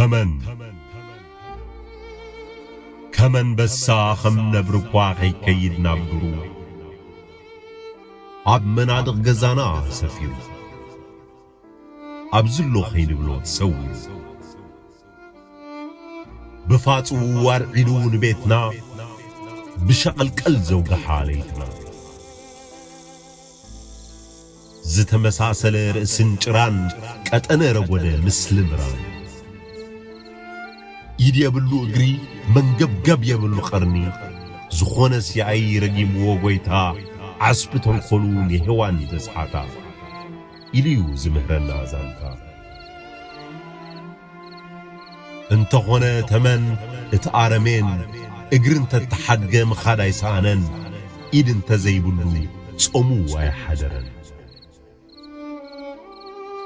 ተመን ከም ኣንበሳ፣ ከም ነብሪ እኳ ከይከይድ ናብ ዱሩ፣ ኣብ መናድቕ ገዛና ሰፊሩ፣ ኣብ ዝሎ ከይንብሎ ሰዊሩ፣ ብፋጹ ኣርዒዱ ንቤትና፣ ብሸቐልቀል ዘውግሓ ለይትና። ዝተመሳሰለ ርእስን ጭራን፣ ቀጠነ ረጎደ ምስልን ራን። ኢድ የብሉ እግሪ፣ መንገብገብ የብሉ ቐርኒ፣ ዝኾነ ሲኣይ ረጊምዎ ጎይታ፣ ዓስቢ ተንኮሉ ንሄዋን ዘስሓታ። ኢሉ'ዩ ዝምህረና ዛንታ። እንተኾነ ተመን እቲ ኣረሜን፣ እግሪ እንተተሓድገ ምኻድ ኣይሰኣነን፣ ኢድ እንተዘይብሉ ጾሙ ኣይሓደረን።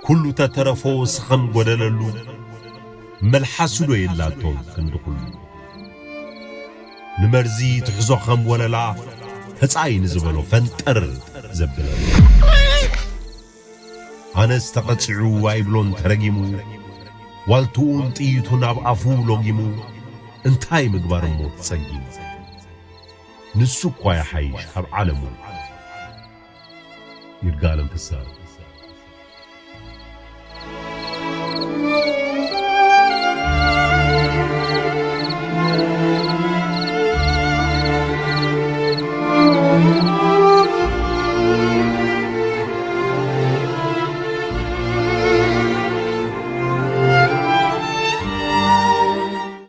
ኩሉ ተተረፎ ስኸም ጎደለሉ፣ መልሓሱ ዶ የላቶን ክንዲ ኩሉ። ንመርዚ ትሕዞ ከም ወለላ፣ ተጻይ ንዝበሎ ፈንጠር ዘብለሉ። ኣነስ ተቐጺዑ ኣይብሎን ተረጊሙ፣ ዋልትኡን ጥይቱን ኣብ ኣፉ ሎጊሙ፣ እንታይ ምግባር እሞ ተጸጊሙ? ንሱ እኳ ይሓይሽ ካብ ዓለሙ። ይርጋለም ፍስሃ።